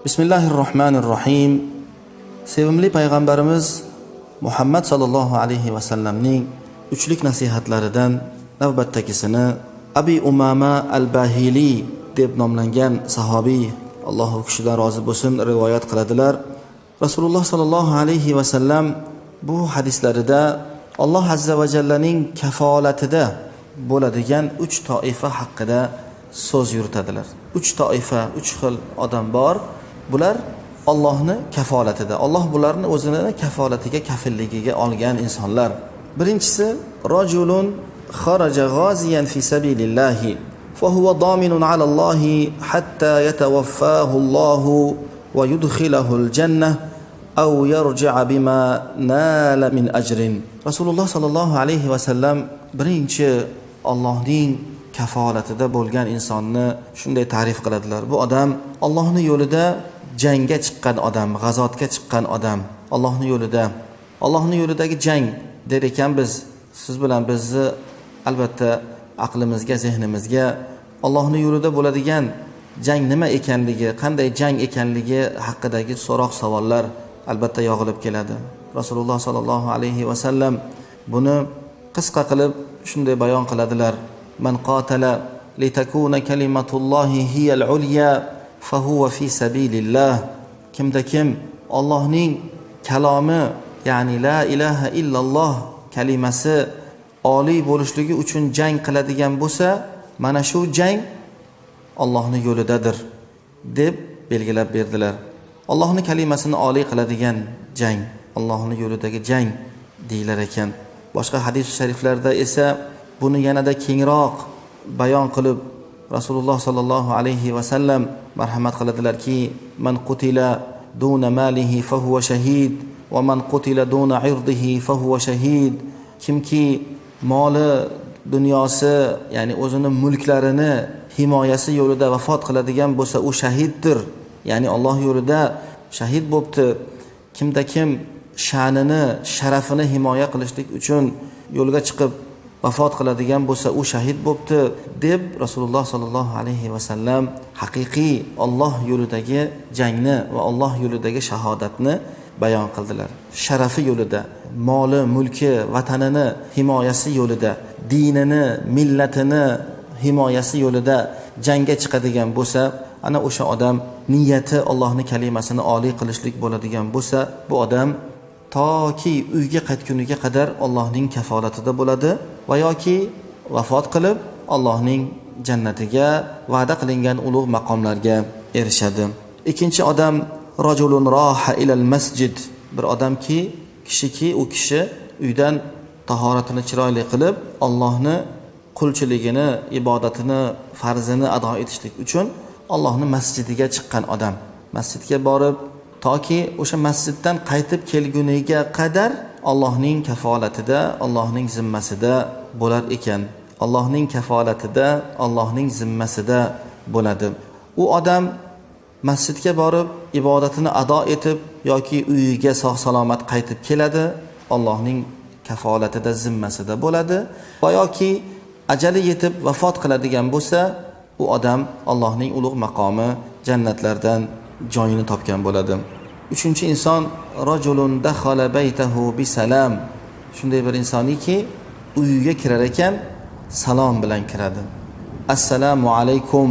Bismillahir rohmanir rohim. Sevimli payg'ambarimiz Muhammad sallallohu alayhi vasallamning uchlik nasihatlaridan navbatdagisini Abi Umama al-Bahili deb nomlangan sahobiy, Alloh u kishidan rozi bo'lsin, rivoyat qiladilar. Rasululloh sallallohu alayhi vasallam bu hadislarida Alloh azza va jallaning kafolatida bo'ladigan uch toifa haqida so'z yuritadilar. Uch toifa, uch xil odam bor. Bular Allohni kafolatida. Alloh bularni o'zini kafolatiga, kafilligiga olgan insonlar. Birinchisi rajulun kharaja ghaziyan fi sabilillahi فهو ضامن على الله حتى يتوفاه الله ويدخله الجنة أو يرجع بما نال من أجر. Rasululloh sallallohu alayhi vasallam birinchi Allohning kafolatida bo'lgan insonni shunday ta'rif qiladilar. Bu odam Allohning yo'lida jangga chiqqan odam, g'azotga chiqqan odam, Allohning yo'lida. Allohning yo'lidagi jang der ekanmiz, siz bilan bizni albatta aqlimizga, zehnimizga Allohning yo'lida bo'ladigan jang nima ekanligi, qanday jang ekanligi haqidagi so'roq savollar albatta yog'ilib keladi. Rasululloh sollallohu alayhi vasallam buni qisqa qilib shunday bayon qiladilar: Man qatala litakuna kalimatullahi hiyal ulya fahuwa fi sabilillah. Kimda kim Allohning kalomi, ya'ni la ilaha illalloh kalimasi oliy bo'lishligi uchun jang qiladigan bo'lsa, mana shu jang Allohning yo'lidadir, deb belgilab berdilar. Allohning kalimasini oliy qiladigan jang Allohning yo'lidagi jang deyilar ekan. Boshqa hadis shariflarda esa buni yanada kengroq bayon qilib, Rasululloh sollallohu alayhi vasallam marhamat qiladilarki: Man qutila duna malihi fahuwa shahid va man qutila duna irdihi fahuwa shahid. Kimki moli, dunyosi, ya'ni o'zini mulklarini himoyasi yo'lida vafot qiladigan bo'lsa, u shahiddir, ya'ni Alloh yo'lida shahid bo'pti. Kimda kim sha'nini, sharafini himoya qilishlik uchun yo'lga chiqib vafot qiladigan bo'lsa, u shahid bo'pti, deb Rasululloh sollallohu alayhi vasallam haqiqiy Olloh yo'lidagi jangni va Olloh yo'lidagi shahodatni bayon qildilar. Sharafi yo'lida, moli, mulki, vatanini himoyasi yo'lida, dinini, millatini himoyasi yo'lida jangga chiqadigan bo'lsa, ana o'sha odam niyati Allohni kalimasini oliy qilishlik bo'ladigan bo'lsa, bu odam toki uyga qaytguniga qadar Allohning kafolatida bo'ladi va yoki vafot qilib, Allohning jannatiga, va'da qilingan ulug' maqomlarga erishadi. Ikkinchi odam rajulun roha ilal masjid. Bir odamki, kishiki, u kishi uydan tahoratini chiroyli qilib, Allohni qulchiligini, ibodatini, farzini ado etishlik uchun Allohni masjidiga chiqqan odam. Masjidga borib, toki o'sha masjiddan qaytib kelguniga qadar Allohning kafolatida, Allohning zimmasida bo'lar ekan. Allohning kafolatida, Allohning zimmasida bo'ladi. U odam masjidga borib, ibodatini ado etib yoki uyiga sog' salomat qaytib keladi, Allohning kafolatida, zimmasida bo'ladi va yoki ajali yetib vafot qiladigan bo'lsa, u odam Allohning ulug' maqomi jannatlardan joyini topgan bo'ladi. Uchinchi inson rajulun dakhala baytahu bisalam. Shunday bir insoniki, uyiga kirar ekan, salom bilan kiradi. Assalomu alaykum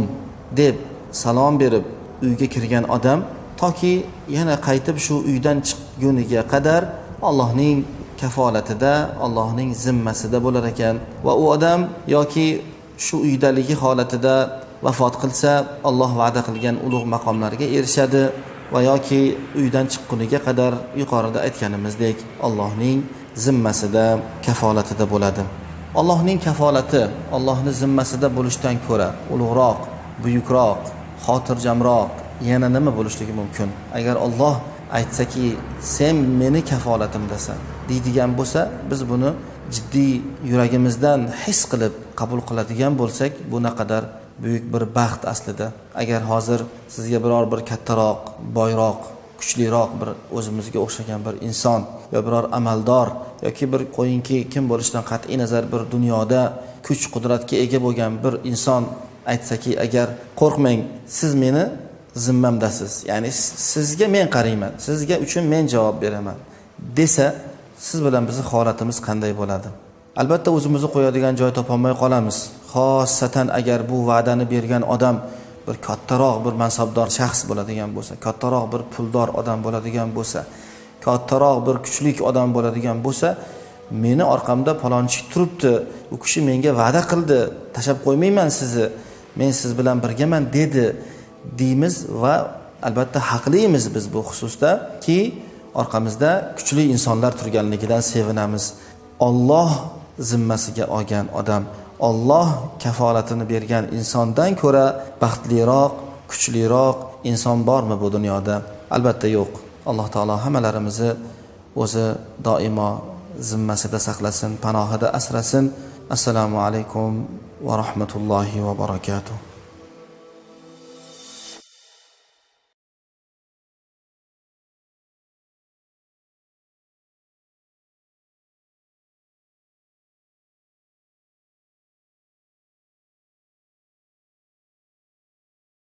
deb salom berib uyga kirgan odam toki yana qaytib shu uydan chiqquniga qadar Allohning kafolatida, Allohning zimmasida bo'lar ekan va u odam yoki shu uydaligi holatida vafot qilsa, Alloh va'da qilgan ulug' maqomlarga erishadi va yoki uydan chiqquniga qadar yuqorida aytganimizdek Allohning zimmasida, kafolatida bo'ladi. Allohning kafolati, Allohning zimmasida bo'lishdan ko'ra ulug'roq, buyukroq, xotirjamroq yana nima bo'lishligi mumkin? Agar Olloh aytsaki, sen meni kafolatimdasan, deydigan bo'lsa, biz buni jiddiy yuragimizdan his qilib qabul qiladigan bo'lsak, bu naqadar buyuk bir baxt aslida. Agar hozir sizga biror bir kattaroq, boyroq, kuchliroq bir o'zimizga o'xshagan bir inson yo biror amaldor yoki bir qo'yingki kim bo'lishidan qat'iy nazar bir dunyoda kuch qudratga ega bo'lgan bir inson aytsaki agar, qo'rqmang, siz meni zimmamdasiz, ya'ni sizga men qarayman, sizga uchun men javob beraman desa, siz bilan bizni holatimiz qanday bo'ladi? Albatta o'zimizni qo'yadigan joy topolmay qolamiz. Xossatan agar bu va'dani bergan odam bir kattaroq bir mansabdor shaxs bo'ladigan bo'lsa, kattaroq bir puldor odam bo'ladigan bo'lsa, kattaroq bir kuchlik odam bo'ladigan bo'lsa, meni orqamda palonchi turibdi, u kishi menga va'da qildi, tashlab qo'ymayman sizni, men siz bilan birgaman dedi deymiz va albatta haqlimiz biz bu xususda ki orqamizda kuchli insonlar turganligidan sevinamiz. Alloh zimmasiga olgan odam, Alloh kafolatini bergan insondan ko'ra baxtliroq, kuchliroq inson bormi bu dunyoda? Albatta yo'q. Alloh taolo hammalarimizni o'zi doimo zimmasida saqlasin, panohida asrasin. Assalomu alaykum va rahmatullohi va barakatuh.